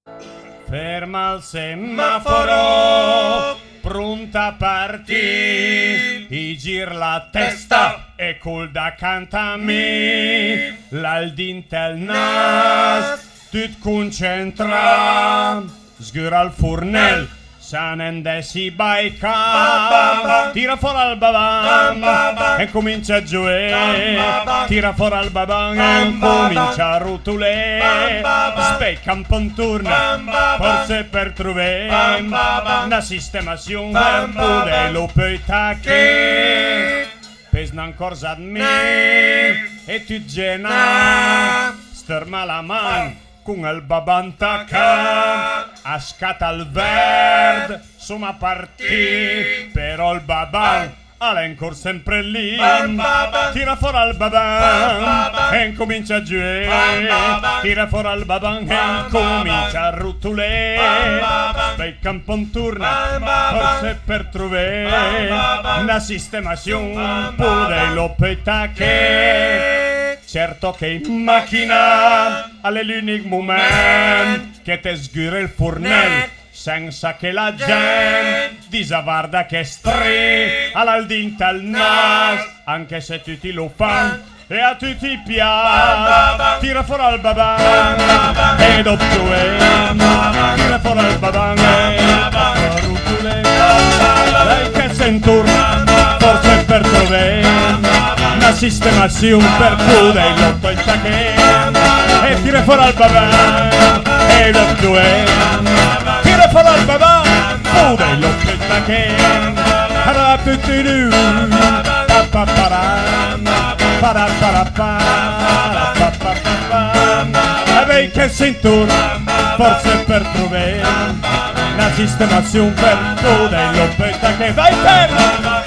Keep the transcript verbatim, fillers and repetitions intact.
Ferma ël semaforo, pront a partì, i gir la testa e col dacanta mi, l'alt dint ël nas, tut concentrà, sgura ël fornel, s'an andess i baica, tira fora ël baban e comincia a giué, tira fora ël baban e comincia a rotolé, speica un po' intorno, forse per trové na sistemazion per poderlo poi tacché. Pes n'ancorza ëd mi e tut genà, stërma la man con ël baban tacà, a scata ël verd, soma partì, però ël baban al è ancor sempre lì. Tira fora ël baban e incomincia a giué, tira fora ël baban e incomincia a rotolé, speica un po' intorno, forse per trové na sistemazion, poderlo poi tacché. Certo che in machina al è l'unic moment che te sgure ël fornel senza che la gent disa: "Varda che stri, al ha ël dint al nas", anche se tuti lo fan e a tuti i pias. Tira fora ël baban e dopo giué, tira fora ël baban e dopo rotolé. Dai che se intorno, forse per trové na sistemazion per poderlo poi tacché. E tira fora ël baban e dopo giué, tira fora ël baban, poderlo poi tacché. Para tutti due, pa pa para, para para pa, pa pa pa pa. E vei che se intorno, forse per trové na sistemazion per poderlo poi tacché. Vai per